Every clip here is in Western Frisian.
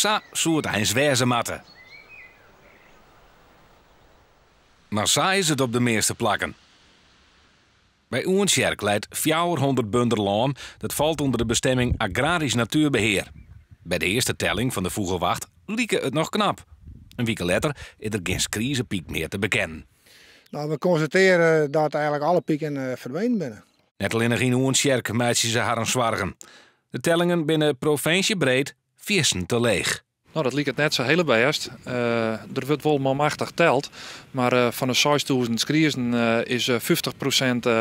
Sa soe it eins wêze moatte. Mar sa is it op de measte plakken. By Oentsjerk leit 400 bunder lân dat falt ûnder de bestemming agrarysk natuerbehear. By de earste telling fan de fûgelwacht like it noch knap. In wike letter is der gjin skriezepyk mear te bekennen. No, we konstatearje dat eigenlik alle piken ferdwenen binne. Net allinnich yn Oentsjerk meitsje se harren soargen. De tellingen binne provinsjebreed fierstente leech. No, dat liket net sa hiele bêst. Der wurdt wol manmachtich teld, mar fan de 6000 skriezen is 50%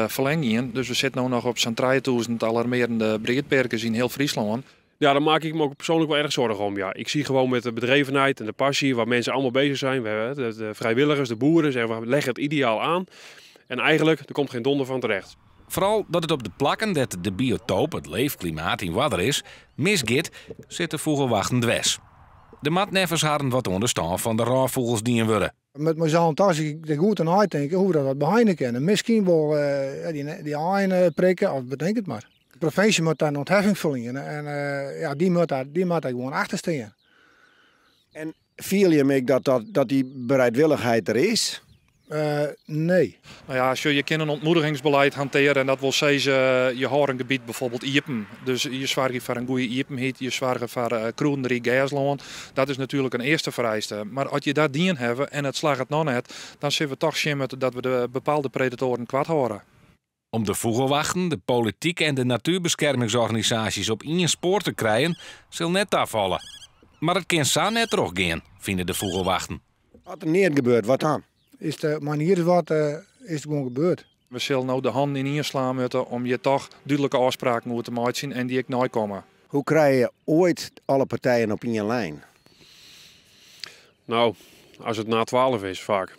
ferlern gien. Dus we sitte no noch op sa'n 3000 alarmearjende briedpearkes yn hiel Fryslân. Ja, daar maak ik me ook persoonlijk wel erg zorgen om. Ja. Ik zie gewoon met de bedrevenheid en de passie waar mensen allemaal bezig zijn. We hebben de vrijwilligers, de boeren, zeggen we leggen het ideaal aan. En eigenlijk, er komt geen donder van terecht. Foaral dat it op de plakken dêr't de biotoop, it leefklimaat, yn oarder is, misgiet, sit de fûgelwachten dwers. Der moat neffens harren wat oan de stân fan de rôffûgels dien wurde. Moat mei s'n allen der goed oer neitinke hoe't we dat wat beheine kinne. Miskien wol dy aaien prikke of betink it mar. De provinsje moat dêr in ûntheffing ferliene en ja, dy moat dêr, dy moat dêr gewoan achter stean. En fiele jim ek dat, dat, dat dy bereidwillichheid der is? Nee. No ja, sjoch, je kinne in ûntmoedigingsbeleid hantearje en dat wol sizze, je hâlde in gebiet bijvoorbeeld iepen. Dus je soargje foar in goede iepenheid, je soargje foar krûdenryk gerslân. Dat is natuerlik in earste fereiste. Mar as je dat dien hawwe en it slagget noch net, dan sille we toch sjen moatte dat we de bepaalde predatoaren koart hâlde. Om de fûgelwachten, de polityk en de natuerbeskermingsorganisaasjes op ien spoar te krijen, sil net tafalle. Mar it kin sa net trochgean, fine de fûgelwachten. As der neat gebeurt, wat dan? Is de manier wat is it gewoan gebeurd. We sille no de hannen ynien slaan moatte om hjir toch dúdlike ôfspraken oer te meitsjen en dy ek neikomme. Hoe krije je oait alle partijen op ien lijn? Nou, as it nei 12 is, faak.